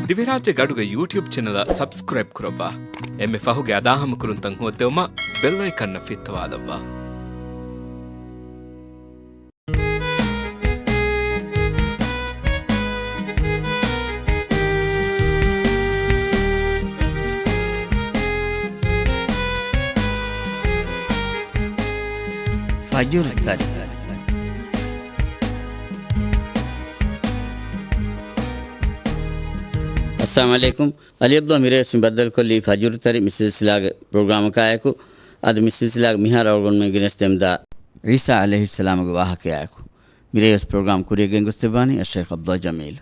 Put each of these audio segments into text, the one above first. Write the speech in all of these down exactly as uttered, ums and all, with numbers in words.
ދިވެހިރާއްޖޭގެ އަޑުގެ ޔޫޓިއުބް ޗެނަލަށް ސަބްސްކްރައިބް ކުރައްވާ. އެންމެ ފަހުގެ އަދާހަމަކުރުންތައް ހޯއްދެވުމަށް ބެލް އައިކަންއަށް ފިއްތަވާލައްވާ. ފަޖުރު ތަރި. އައްސަލާމު ޢަލައިކުމް. އަލީ ޢަބްދުﷲ މިރޭވެސް މި ބައްދަލުކޮށްލީ ފަޖުރު ތަރި މި ސިލްސިލާގެ ޕްރޮގްރާމަކާއެކު. އަދި މި ސިލްސިލާގެ މިހާރު އަޅުގަނޑުމެން ގެނެސްދެމުންދާ ޢީސާ ޢަލައިހިއްސަލާމުގެ ވާހަކަޔާއެކު. މިރޭވެސް ޕްރޮގްރާމް ކުރިޔަށް ގެންގޮސްދެއްވާނީ އައްޝައިޚް ޢަބްދުﷲ ޖަމީލް.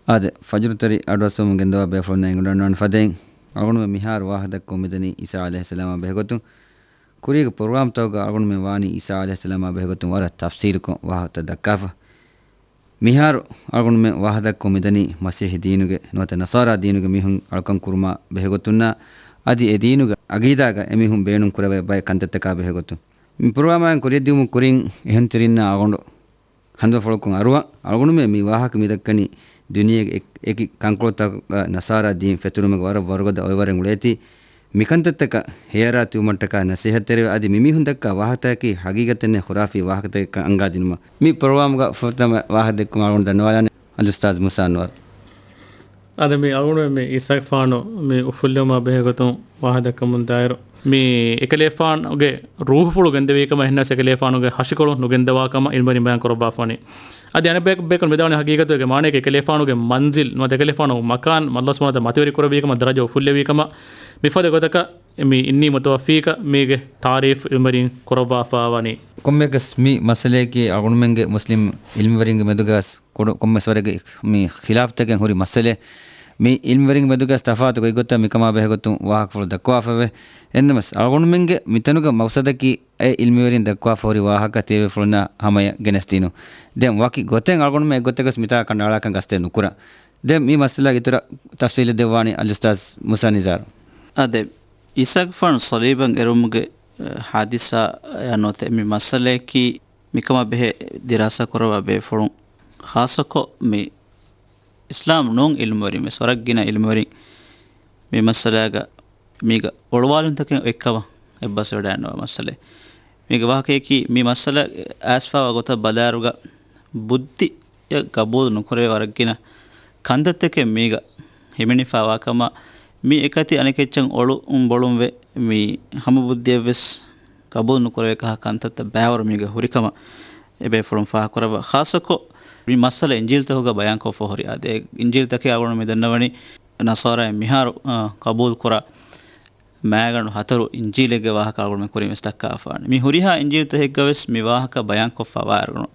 އާދެ، ފަޖުރު ތަރި އަޑުއައްސަވަމުން ގެންދަވާ ބޭފުޅުންނަށް އެނގިވަޑައިގަންނަވާނެ ފަދައިން، އަޅުގަނޑުމެން މިހާރު ވާހަކަދައްކަމުން މިދަނީ ޢީސާ ޢަލައިހިއްސަލާމާ ބެހޭގޮތުން. ކުރީގެ ޕްރޮގްރާމްތަކުގަ އަޅުގަނޑުމެން ވާނީ ޢީސާ ޢަލައިހިއްސަލާމާ ބެހޭގޮތުން ވަރަށް ތަފްސީލުކޮށް ވާހަކަތައް ދައްކާފަ. މިހާރު އަޅުގަނޑުމެން ވާހަކަދައްކަމުން މިދަނީ މަސީޙީ ދީނުގެ ނުވަތަ ނަޞާރާ ދީނުގެ މީހުން އަޅުކަން ކުރުމާ ބެހޭގޮތުންނާ، އަދި އެ ދީނުގެ ޢަގީދާގަ އެމީހުން ބޭނުން ކުރެވޭ ބައެއް ކަންތައްތަކާ ބެހޭގޮތުން. މި ޕްރޮގްރާމާއިން ކުރިޔަށްދިޔުމުން ކުރިން އެހެން ތިރިންނާ އަޅުގަނޑު ހަނދުމަފުޅަކުން އަރުވާ. އަޅުގަނޑުމެން މި ވާހަކަ މި ދައްކަނީ ދުނިޔޭގެ އެކި، އެކި ކަންކޮޅުތަކުގަ ނަޞާރާ ދީން ފެތުރުމުގެ ވަރަށް ވަރުގަދަ އޮއެވަރެއް އުޅޭތީ، މިކަންތައްތަކަށް ހޭއަރާ ތިބުމަށްޓަކާ ނަޞޭޙަތްތެރިވެ، އަދި މިމީހުން ދައްކާ ވާހަކަތަކަކީ ޙަޤީޤަތެއް ނެތް ޚުރާފީ ވާހަކަތަކެއްކަން އަންގާދިނުމަށް. މި ޕްރޮގްރާމްގަ ފުރަތަމަ ވާހަކަ ދެއްކުމަށް އަޅުގަނޑު ދަންނަވާލާނެ އަލްއުސްތާޛް މޫސާ އަންވަރު. އާދެ، މި އަޅުގަނޑުމެން މި ޢީސާގެފާނު މި އުފުއްލެވުމާ ބެހޭގޮތުން ވާހަކަދައްކަމުން ދާއިރު، މި އެކަލޭގެފާނުގެ ރޫޙުފުޅު ގެންދެވީކަމަށް، އެހެންނަމަވެސް އެކަލޭގެފާނުގެ ހަށިކޮޅު ނުގެންދަވާކަމަށް ޢިލްމުވެރިން ބަޔާން ކުރައްވާފާނީ. އަދި އަނެއް ބަޔަކު ބޭކަލުން ވިދާޅުވަނީ ޙަޤީޤަތުގެ މާނަޔަކީ އެކަލޭގެފާނުގެ މަންޒިލް ނުވަތަ އެކަލޭގެފާނުގެ މަކާން އަލްލާހު ސުބްޙާނަހޫ ވަތަޢާލާ މަތިވެރި ކުރެއްވީކަމަށް ދަރަޖަ އުފުއްލެވީކަމަށް މިފަދަ ގޮތަކަށް މި އިންނީ މުތަވައްފީކަ މީގެ ތާރީފް ޢިލްމުވެރިން ކުރައްވާފާވަނީ. ކޮންމެއަކަސް މި މައްސަލަޔަކީ އަޅުގަނޑުމެންގެ މުސްލިމް ޢިލްމުވެރިންގެ މެދުގަސް ކުޑަ ކޮންމެސް ވަރެއްގެ މި ޚިލާފްތަކެއް ހުރި މައްސަލައެއް. މި ޢިލްމުވެރިންގެ މެދުގަސް ތަފާތު ގޮތްގޮތަށް މިކަމާ ބެހޭގޮތުން ވާހަކަފުޅު ދައްކަވާފައެވެ. އެހެންނަމަވެސް އަޅުގަނޑުމެންގެ މިތަނުގަ މަޤްޞަދަކީ އެ ޢިލްމުވެރިން ދައްކަވާފަ ހުރި ވާހަކަ ތިޔަބޭފުޅުންނާ ހަމަޔަށް ގެނެސްދިނުން. ދެން ވަކި ގޮތެއް އަޅުގަނޑުމެން އެއްގޮތަކަސް މިތާ ކަނޑައަޅާކަން ގަސްތެއް ނުކުރަން. ދެން މި މައްސަލާގެ އިތުރަށް ތަފްޞީލެއް ދެއްވާނީ އަލްއުސްތާޛް މޫސާ ނިޒާރު. އާދެ، ޢީސާގެފާނު ޞަލީބަށް އެރުމުގެ، އަ، ޙާދިސާއާ ނުވަތަ މި މައްސަލަޔަކީ މިކަމާ ބެހޭ ދިރާސާ ކުރައްވާ ބޭފުޅުން، ޚާއްޞަކޮށް މި އިސްލާމް ނޫން ޢިލްމުވެރިން ވެސް ވަރަށް ގިނަ ޢިލްމުވެރިން މި މައްސަލާގަ މީގަ އޮޅުވާލުންތަކެއް އޮތްކަމަށް އެއްބަސްވެވަޑައިގަންނަވާ މައްސަލައެއް. މީގެ ވާހަކަޔަކީ މި މައްސަލަ އައިސްފާވާ ގޮތަށް ބަލާއިރުގަ ބުއްދިއަށް ގަބޫލު ނުކުރެވޭ ވަރަށް ގިނަ ކަންތައްތަކެއް މީގަ ހިމެނިފާވާކަމަށް މި އެކަތި އަނެކެއްޗަށް އޮޅު ބޮޅުންވެ މި ހަމަ ބުއްދިއަށްވެސް ގަބޫލު ނުކުރެވޭ ކަހަލަ ކަންތައްތައް ބައިވަރު މީގަ ހުރިކަމަށް އެބޭފުޅުން ފާހަގަކުރައްވާ. ޚާއްޞަކޮށް މި މައްސަލަ އިންޖީލްތަކުގަ ބަޔާންކޮށްފަ ހުރި އާދެ، އިންޖީލްތަކެއް އަޅުގަނޑު މި ދަންނަވަނީ ނަޞާރާއިން މިހާރު، އަ، ޤަބޫލުކުރާ މައިގަނޑު ހަތަރު އިންޖީލެއްގެ ވާހަކަ އަޅުގަނޑުމެން ކުރިން ވެސް ދައްކާފާނެ. މި ހުރިހާ އިންޖީލްތަކެއްގަ ވެސް މި ވާހަކަ ބަޔާންކޮށްފަ ވާއިރުގަ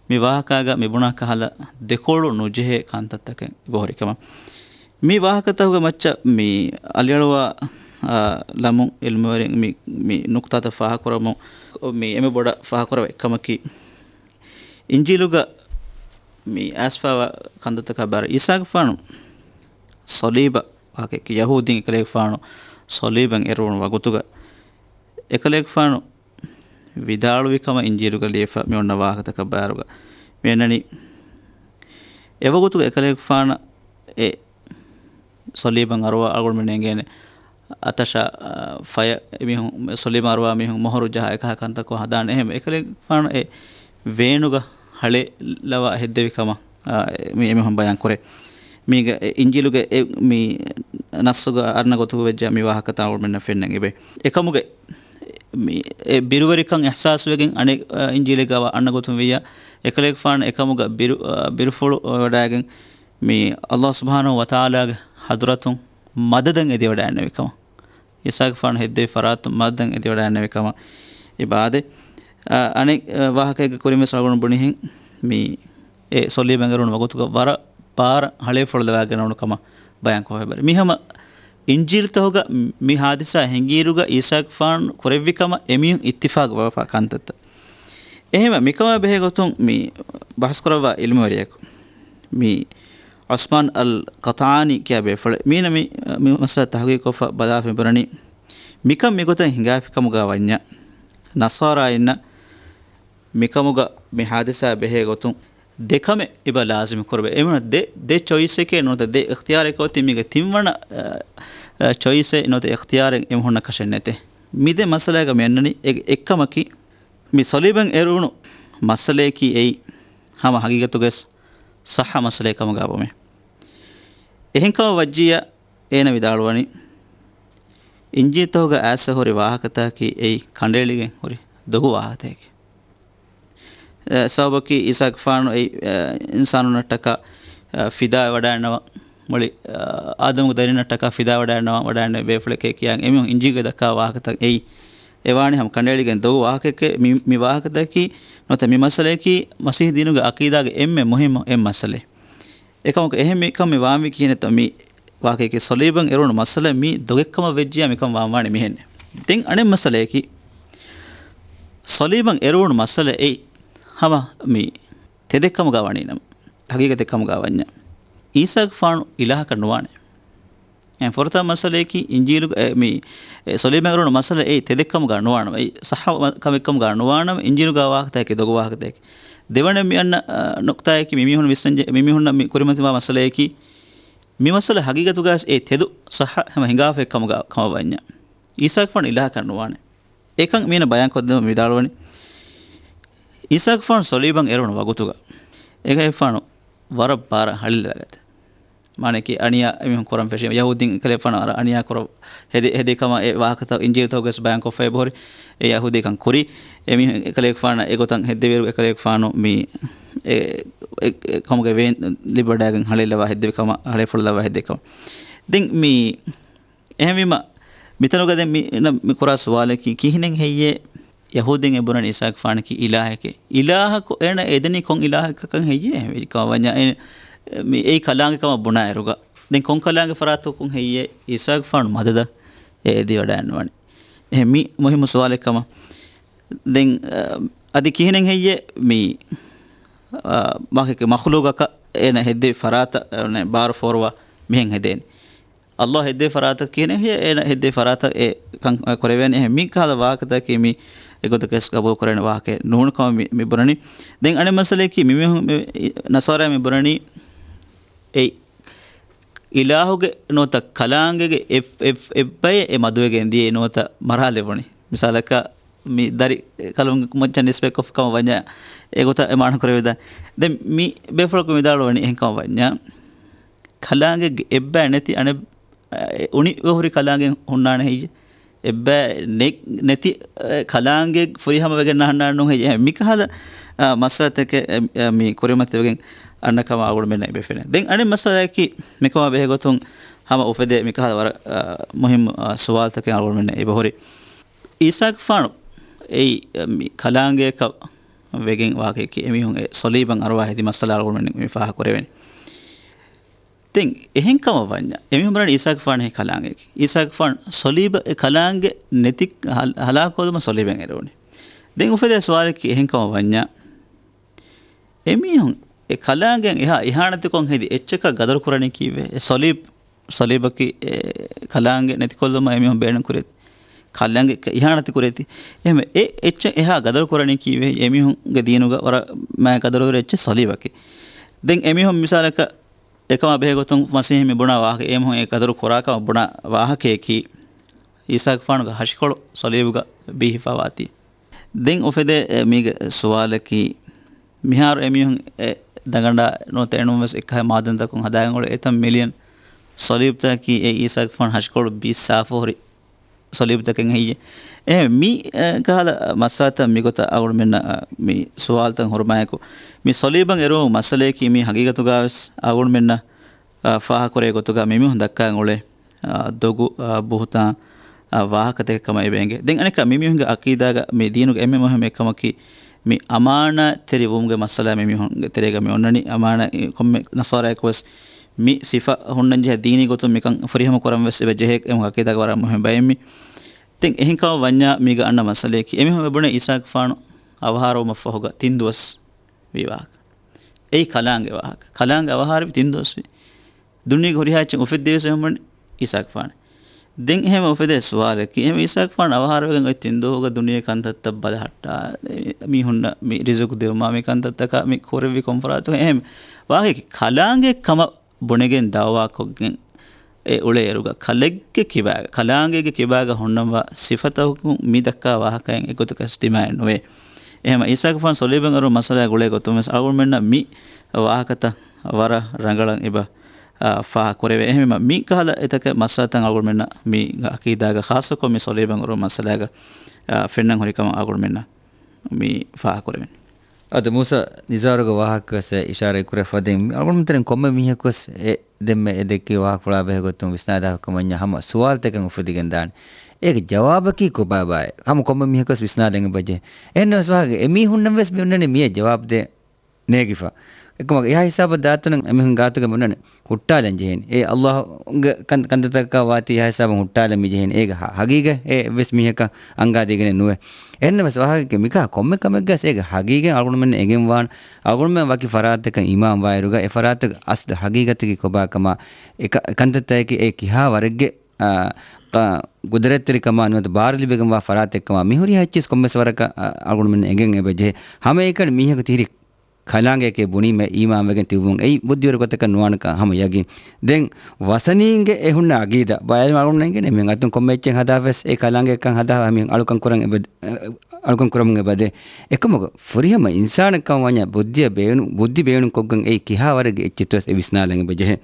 މި ވާހަކާގަ މި ބުނާ ކަހަލަ ދެކޮޅު ނުޖެހޭ ކަންތައްތަކެއް އެބަހުރި ކަމަށް. މި ވާހަކަތަކުގެ މައްޗަށް މި އަލިއަޅުވާ، އާ، ލަމުން ޢިލްމުވެރިން މި، މި ނުކުތާތައް ފާހަގަކުރަމުން މި އެންމެ ބޮޑަށް ފާހަގަކުރެވޭ އެއްކަމަކީ، އިންޖީލުގަ މި އައިސްފާވާ ކަންތައްތަކާ ބާރު ޢީސާގެފާނު ޞަލީބަށް ވާހަކައެއް، ޔަހޫދީން އެކަލޭގެފާނު ޞަލީބަށް އެރުވުނު ވަގުތުގަ އެކަލޭގެފާނު ވިދާޅުވި ކަމަށް އިންޖީލުގަ ލިޔެފަ މި އޮންނަ ވާހަކަތަކަށް ބާރުގަ މި އަންނަނީ. އެވަގުތުގަ އެކަލޭގެފާނަށް އެ ޞަލީބަށް އަރުވާ އަޅުގަނޑުމެން އެނގޭނެ އަތަށާ، އަ، ފަޔަށް އެމީހުން، ޞަލީބަށް އަރުވާ މީހުން މޮހޮރު ޖަހާ އެކަހަލަ ކަންތަކު ހަދާނެ. އެހެން އެކަލޭގެފާނު އެ ވޭނުގަ ހަޅޭއް ލަވާ ހެއްދެވި ކަމަށް، އާ، މި އެމީހުން ބަޔާން ކުރޭ. މީގަ އެ އިންޖީލުގެ އެ މި ނައްޞުގަ އަންނަ ގޮތުގަ ވެއްޖެ މި ވާހަކަތައް އަޅުގަނޑުމެންނަށް ފެންނަން އެބަ. އެކަމުގެ މި އެ ބިރުވެރިކަން އިޙްސާސްވެގެން އަނެއް، އަ، އިންޖީލެއްގަ އަންނަ ގޮތުން ވިއްޔާ، އެކަލޭގެފާނު އެކަމުގަ ބިރު، އަ، ބިރުފުޅު ވެވަޑައިގެން މި އަލްލާހު ސުބްޙާނަހު ވަތަޢާލާގެ ޙަޟްރަތުން މަދަދަށް އެދިވަޑައިގެންނެވި ކަމަށް. ޢީސާގެފާނު ހެއްދެވި ފަރާތުން މަދަދަށް އެދިވަޑައިގެންނެވި ކަމަށް އެބަ އާދޭ. އަ، އަނެއް، އަ، ވާހަކައެއްގެ ކުރިން ވެސް އަޅުގަނޑު ބުނިހެން މި އެ ޞަލީބަށް އެރުވުނު ވަގުތުގަ ވަރަށް ބާރަށް ހަޅޭފުޅު ލަވާގެން އުޅުނު ކަމަށް ބަޔާންކޮށްފަ އެބަ. މި ހަމަ އިންޖީލްތަކުގަ މި ޙާދިސާ ހިނގިއިރުގަ ޢީސާގެފާނު ކުރެއްވި ކަމަށް އެމީހުން އިއްތިފާގު ވެފާ ކަންތައްތައް. އެހެންވެ، މިކަމާ ބެހޭ ގޮތުން މި ބަހުސް ކުރައްވާ ޢިލްމުވެރިޔަކު މި ޢުސްމާން އަލް ޤަޠާނީ ކިޔާ ބޭފުޅެއް މީނަ މި، މި މައްސަލަ ތަޙްޤީޤުކޮށްފަ ބަލާފަ މި ބުނަނީ، މިކަން މިގޮތަށް ހިނގާފި ކަމުގަ ވަންޏާ، ނަޞާރާއިންނަށް މިކަމުގަ މި ޙާދިސާ ބެހޭ ގޮތުން ދެ ކަމެއް އެބަ ލާޒިމު ކުރެވޭ. އެމީހުން ދެ، ދެ ޗޮއިސްއެކޭ ނުވަތަ ދެ އިޚްތިޔާރެކޭ އޮތީ މީގެ ތިންވަނަ، އަ، އަ، ޗޮއިސްއެއް ނުވަތަ އިޚްތިޔާރެއް އެމީހުންނަށް ކަށެއް ނެތޭ. މި ދެ މައްސަލައިގަ މި އަންނަނީ އެ، އެއްކަމަކީ މި ސޮލީބަށް އެރުވުނު މައްސަލައަކީ އެއީ ހަމަ ހަގީގަތުގަސް ޞައްޙަ މައްސަލައެއް ކަމުގަ ވުމޭ. އެހެންކަމަށް ވައްޖިއްޔާ އޭނަ ވިދާޅުވަނީ، އިންޖީލުތަކުގަ އައިސް ހުރި ވާހަކަތަކަކީ އެއީ ކަނޑައެޅިގެން ހުރި ދޮގު ވާހަކަތަކެކޭ. އެ، ސަބަބަކީ އީސާގެފާނު އެއީ، އެ، އިންސާނުންނަށްޓަކާ، އެ، ފިދާވެވަޑައިގަންނަވާ، މުޅި، އެ، އާދަމުގެ ދަރިންނަށްޓަކާ ފިދާވެވަޑައިގަންނަވާ، ވަޑައިގަންނަވާ ބޭފުޅެކޭ ކިޔާ އެމީހުން އިންޖީލުގަ ދައްކާ ވާހަކަތައް އެއީ، އެވާނީ ހަމަ ކަނޑައެޅިގެން ދޮގު ވާހަކައެކޭ. މި، މި ވާހަކަތަކަކީ ނުވަތަ މި މައްސަލައަކީ މަސީޙީ ދީނުގެ އަޤީދާގެ އެންމެ މުހިއްމު އެއް މައްސަލައެއް. އެކަމަކު އެހެން މިކަން މި ވާންވީ ކިހިނެއްތޯ މި ވާހަކައަކީ ސޮލީބަށް އެރުވުނު މައްސަލަ މި ދޮގެއްކަމަށް ވެއްޖިއްޔާ މިކަން ވާންވާނީ މިހެން. ދެން އަނެއް މައްސަލައަކީ ސޮލީބަށް އެރުވުނު މައްސަލަ އެއީ ހަމަ މި ތެދެއްކަމުގަ ވަނީނަމަ، ހަގީގަތެއްކަމުގަ ވަންޏާ، އީސާގެފާނު އިލާހަކަށް ނުވާނެ. އެ ފުރަތަމަ މައްސަލައަކީ އިންޖީލުގަ، އެ، މި، އެ، ސޮލީބަށް އެރުވުނު މައްސަލަ އެއީ ތެދެއްކަމުގަ ނުވާނަމަ، އެއީ ޞައްޙަ ކަމެއްކަމުގަ ނުވާނަމަ، އިންޖީލުގަ ވާހަކަތަކަކީ ދޮގު ވާހަކަތަކެކޭ. ދެވަނަ މި އަންނަ، އަ، ނުކްތާއަކީ މި މީހުން ވިސްނަންޖެ-، މި މީހުންނަށް މި ކުރިމަތިވާ މައްސަލައަކީ، މި މައްސަލަ ހަގީގަތުގައި އެ ތެދު ޞައްޙަ ހަމަ ހިނގާފައި ކަމުގަ ކަމަށް ވަންޏާ، އީސާގެފާނު އިލާހަކަށް ނުވާނެ. އެކަން މީނަ ބަޔާން ކޮށްދެމުން ވިދާޅުވަނީ، އީސާގެފާނު ސޮލީބަށް އެރުވުނު ވަގުތުގަ، އެކަލޭގެފާނު ވަރަށް ބާރަށް ހަޅޭލަވާގަތޭ. މާނައަކީ އަނިޔާ އެމީހުން ކުރަން ފެށީމަ، ޔަހޫދީން އެކަލޭގެފާނު އަރަ އަނިޔާ ކުރަ ހެދި، ހެދި ކަމަށް އެ ވާހަކަތައް އިންޖީލުތަކުގަސް ބަޔާންކޮށްފައި އެބަހުރި. އެ ޔަހޫދީ ކަން ކުރީ. އެމީހުން އެކަލޭގެފާނަށް އެގޮތަށް ހެއްދެވިއިރު އެކަލޭގެފާނު މި އެ، އެ، އެ ކަމުގެ ވޭން ލިބިވަޑައިގެން ހަޅޭލަވާ ހެއްދެވި ކަމަށް، ހަޅޭފުޅު ލައްވާ ހެއްދެވި ކަމަށް. ދެން މި އެހެންވީމަ، މިތަނުގަ ދެން މި، މި ކުރާ ސުވާލަކީ، ކިހިނެއް ހެއްޔޭ ޔަހޫދީން އެ ބުނަނީ އީސާގެފާނަކީ އިލާހެކޭ؟ އިލާހަކު އޭނަ އެދެނީ ކޮން އިލާހަކަކަށް ހެއްޔޭ؟ އެހެންވެ ކަމަށް ވަންޏާ އޭ، މި އެއީ ކަލާނގެ ކަމަށް ބުނާއިރުގަ، ދެން ކޮން ކަލާނގެ ފަރާތަކުން ހެއްޔޭ އީސާގެފާނު މަދަދަށް އެ އެދިވަޑައިގަންނަވަނީ؟ އެހެން މި މުހިއްމު ސުވާލެއް ކަމަށް. ދެން، އަ، އަދި ކިހިނެއް ހެއްޔޭ މި، އަ، މަޚް-، މަޚްލޫގަކަށް އޭނަ ހެއްދެވި ފަރާތަށް، އަ، ބާރު ފޯރުވާ މިހެން ހެދޭނީ؟ އައްލާހް ހެއްދޭ ފަރާތަށް ކިހިނެއް ހެއްޔޭ އޭނަ ހެއްދޭ ފަރާތަށް އެ ކަން ކުރެވޭނެ؟ އެހެން މި ކަހަލަ ވާހަކަތަކަކީ މި އެގޮތަކަށް ގަބޫލު ކުރެވޭނެ ވާހަކައެއް ނޫން ކަމަށް މި، މި ބުނަނީ. ދެން އަނެއް މައްސަލައަކީ މިމީހުން މި، ނަޞާރާ މި ބުނަނީ އެ އިލާހުގެ ނުވަތަ ކަލާނގެގެ އެއް، އެއް، އެއްބައެއް އެ މަދުވެގެން ދިޔައީ ނުވަތަ މަރާލެވުނީ. މިސާލަކަށް މި ދަރި ކަލުން މައްޗަށް ނިސްބަތްކޮށްފި ކަމަށް ވަންޏާ އެގޮތަށް އެ މާނަ ކުރެވިދާނެ. ދެން މި ބޭފުޅަކު ވިދާޅުވަނީ އެހެން ކަމަށް ވަންޏާ، ކަލާނގެ އެއްބައެއް ނެތި އަނެއް، އެ، އުނިވެ ހުރި ކަލާނގެ ހުންނާނެ ހެއްޔެ؟ އެއްބައެއް ނެ-، ނެތި، އެ، ކަލާނގެ ފުރިހަމަ ވެގެން ނަހަންނާނެ ނޫން ހެއްޔެ؟ އެ، މިކަހަލަ، އަ، މައްސަލަތަކެއް، އެ، އެ، މި ކުރިމަތިވެގެން އަންނަ ކަމަށް އަޅުގަނޑުމެންނަށް އެބަ ފެނޭ. ދެން އަނެއް މައްސަލައަކީ މިކަމާ ބެހޭގޮތުން ހަމަ އުފެދޭ މިކަހަލަ ވަރަށް، އަ، މުހިއްމު، އަ، ސުވާލުތަކެއް އަޅުގަނޑުމެންނަށް އެބަހުރި. އީސާގެފާނު އެއީ، އަ، މި ކަލާނގެއަކަށް ވެގެން ވާހަކައަކީ އެމީހުން އެ ސޮލީބަށް އަރުވާ ހެދި މައްސަލަ އަޅުގަނޑުމެން މި ފާހަގަކުރެވެނީ. ދެން އެހެން ކަމަށް ވަންޏާ، އެމީހުން ބުނަނީ އީސާގެފާނު ހެއްޔޭ ކަލާނގެއަކީ. އީސާގެފާނު ސޮލީބަށް އެ ކަލާނގެ ނެތި ހަލ-، ހަލާކުކޮށްލުމަށް ސޮލީބަށް އެރުވުނީ. ދެން އުފެދޭ ސުވާލަކީ އެހެން ކަމަށް ވަންޏާ، އެމީހުން އެ ކަލާނގެއަށް އެހާ އިހާނަތެއްކޮށް ހެދި އެއްޗަކަށް ގަދަރު ކުރަނީ ކީއްވެ؟ އެ ސޮލީބް، ސޮލީބަކީ އެ ކަލާނގެ ނެތިކޮށްލުމަށް އެމީހުން ބޭނުން ކުރޭތީ. ކަލާނގެ އިހާނަތެއް ކުރޭތީ. އެހެންވެ އެ އެއްޗަށް އެހާ ގަދަރު ކުރަނީ ކީއްވެ؟ އެމީހުންގެ ދީނުގަ ވަރަށް މާތް ގަދަރު ހުރި އެއްޗެއް ސޮލީބަކީ. ދެން އެމީހުން މިސާލަކަށް އެކަމާ ބެހޭގޮތުން މަސީހީން މި ބުނާ ވާހަކަ، އެމީހުން އެ ގަދަރު ކުރާ ކަމަށް ބުނާ ވާހަކަޔަކީ، އީސާގެފާނުގެ ހަށިކޮޅު ސޮލީބުގަ ބީހިފަވާތީ. ދެން އުފެދޭ، އެ، މީގެ ސުވާލަކީ، މިހާރު އެމީހުން އެ ދަގަނޑާ ނުވަތަ އެނޫންވެސް އެއްކަހަލަ މާދަންތަކުން ހަދާގެން އުޅޭ އެތައް މިލިއަން ސޮލީބުތަކަކީ އެ އީސާގެފާނު ހަށިކޮޅު ބީސް ސާފު ހުރި ސޮލީބުތަކެއް ހެއްޔެ؟ އެހެން މި، އެ، ކަހަލަ މައްސަލަތައް މިގޮތަށް އަޅުގަނޑުމެންނަށް، އަ، މި ސުވާލުތައް ހުރުމާއެކު، މި ސޮލީބަށް އެރުވުނު މައްސަލަޔަކީ މީ ހަގީގަތުގަވެސް އަޅުގަނޑުމެންނަށް، އަ، ފާހަގަކުރޭ ގޮތުގަ މިމީހުން ދައްކާގެން އުޅޭ، އަ، ދޮގު، އަ، ބުހުތާން، އަ، ވާހަކަތަކެއް ކަމަށް އެބަ އެނގޭ. ދެން އަނެއްކާ މިމީހުންގެ އަޤީދާގަ މި ދީނުގެ އެންމެ މުހިއްމު އެއްކަމަކީ މި އަމާނާތްތެރިވުމުގެ މައްސަލަ މިމީހުންގެ ތެރޭގަ މި އޮންނަނީ. އަމާނާ ކޮންމެ ނަޞާރާއަކުވެސް މި ސިފަ ހުންނަންޖެހޭ ދީނީ ގޮތުން މިކަން ފުރިހަމަ ކުރަން ވެސް އެބަ ޖެހޭ އެމީހުންގެ އަޤީދާގަ ވަރަށް މުހިއްމު ބައެއް މި. ދެން އެހެންކަމަށް ވަންޏާ މީގަ އަންނަ މައްސަލަޔަކީ، އެމީހުން އެބުނޭ އީސާގެފާނު އަވަހާރަވުމަށްފަހުގަ ތިން ދުވަސް ވީ ވާހަކަ. އެއީ ކަލާނގެ ވާހަކަ. ކަލާނގެ އަވަހާރަވި ތިން ދުވަސް ވީ. ދުނިޔޭގެ ހުރިހާ އެއްޗެއް އުފެއްދެވިޔަސް އެހެންވަނީ އީސާގެފާނެ. ދެން އެހެން އުފެދޭ ސުވާލަކީ، އެހެން އީސާގެފާނު އަވަހާރަވެގެން އޮތް ތިން ދުވަހުގަ ދުނިޔެ ކަންތައްތައް ބަލަހައްޓާ، މީހުންނަށް މި ރިޒުގު ދިއުމާ، މި ކަންތައްތަކާ މި ކުރެއްވި ކޮންފަރާތު އެހެން ވާހަކަ ކަލާނގެ ކަމަށް ބުނެގެން ދައުވާކޮށްގެން އެ އުޅޭ އިރުގަ ކަލެއްގެ ކިބާގަ، ކަލާނގެގެ ކިބާގަ ހުންނަންވާ ސިފަތަކުން މި ދައްކާ ވާހަކައެއް އެގޮތަކަށް ދިމާއެއް ނުވޭ. އެހެން އީސާގެފާނު ޞަލީބަށް އެރުނު މައްސަލައާ ގުޅޭ ގޮތުން ވެސް އަޅުގަނޑުމެންނަށް މި ވާހަކަތައް ވަރަށް ރަނގަޅަށް އެބަ، އާ، ފާހަގަކުރެވޭ. އެހެންވީމަ މި ކަހަލަ އެތަކެއް މައްސަލަތައް އަޅުގަނޑުމެންނަށް މި އަޤީދާގަ ޚާއްޞަކޮށް މި ޞަލީބަށް އެރުނު މައްސަލާގަ، އާ، ފެންނަން ހުރި ކަމަށް އަޅުގަނޑުމެންނަށް މި ފާހަގަކުރެވެން. އަދި މޫސާ ނިޒާރުގެ ވާހަކަ ވެސް އިޝާރާތް ކުރެފަ ދެން އަޅުގަނޑުމެން ތެރެއިން ކޮންމެ މީހަކު ވެސް އެ ދެންމެ އެ ދެއްކި ވާހަކަފުޅާ ބެހޭ ގޮތުން ވިސްނާލާ ކަމަށް ހަމަ ސުވާލުތަކެއް އުފެދިގެން ދާނެ. އޭގެ ޖަވާބަކީ ކޮބާބާއޭ؟ ހަމަ ކޮންމެ މީހަކު ވެސް ވިސްނާލަން އެބަޖެހޭ. އެހެންނަމަވެސް ވާހަކަ އެމީހުންނަށް ވެސް މި އޮންނަނީ މިއަށް ޖަވާބު ދޭން ނޭގިފަ. އެކަމަކު އެހާ ހިސާބަށް ދާތަނަށް އެމީހުން ގާތުގަ މި އޮންނަނީ ހުއްޓާލަން ޖެހޭނެ. އެ އައްލާހުގެ ކަން-، ކަންތައްތަކަށް ވާތީ އެހާ ހިސާބަށް ހުއްޓާލަން މި ޖެހޭނެ. އޭގެ ހަ-، ހަގީގަތް އެއްވެސް މީހަކަށް އަންގާދީގެނެއް ނުވޭ. އެހެންނަމަވެސް ވާހަކައަކީ މިކަހަލަ ކޮންމެ ކަމެއްގަސް އޭގެ ހަގީގަތް އަޅުގަނޑުމެންނަށް އެނގެން ވާން، އަޅުގަނޑުމެން ވަކި ފަރާތަކަށް އިމާމް ވާއިރުގަ އެ ފަރާތުގެ އަސްލު ހަގީގަތަކީ ކޮބާކަމާ، އެ ކަ-، ކަންތައްތަކަކީ އެ ކިހާ ވަރެއްގެ، އާ، ޤަ-، ގުދުރަތްތެރިކަމާ ނުވަތަ ބާރު ލިބިގެންވާ ފަރާތެއްކަމާ މިހުރިހާ އެއްޗިސް ކޮންމެސް ވަރަކަށް، އާ، އަޅުގަނޑުމެން އެނގެން އެބަޖެހޭ. ހަމައެކަނި މީހަކު ތިހިރި ކަލާނގެއެކޭ ބުނީމޭ އީމާންވެގެން ތިބުމުން އެއީ ބުއްދިވެރި ގޮތަކަށް ނުވާނެކަން ހަމަ ޔަގީން. ދެން ވަސަނީންގެ އެ ހުންނަ އަގީދާ ބައެއް އަޅުގަނޑު އެނގޭނެ މި އަތުން ކޮންމެ އެއްޗެއް ހަދާފަވެސް އެ ކަލާނގެއަކަށް ހަދާ މި އަޅުކަން ކުރަން އެބަ-، އަޅުކަން ކުރަމުން އެބަދޭ. އެކަމަކު ފުރިހަމަ އިންސާނެއްކަން ވަންޏާ ބުއްދިއަށް ބޭނު-، ބުއްދި ބޭނުންކޮށްގެން އެއީ ކިހާ ވަރެއްގެ އެއްޗެއްތޯވެސް އެ ވިސްނާލަން އެބަޖެހޭ.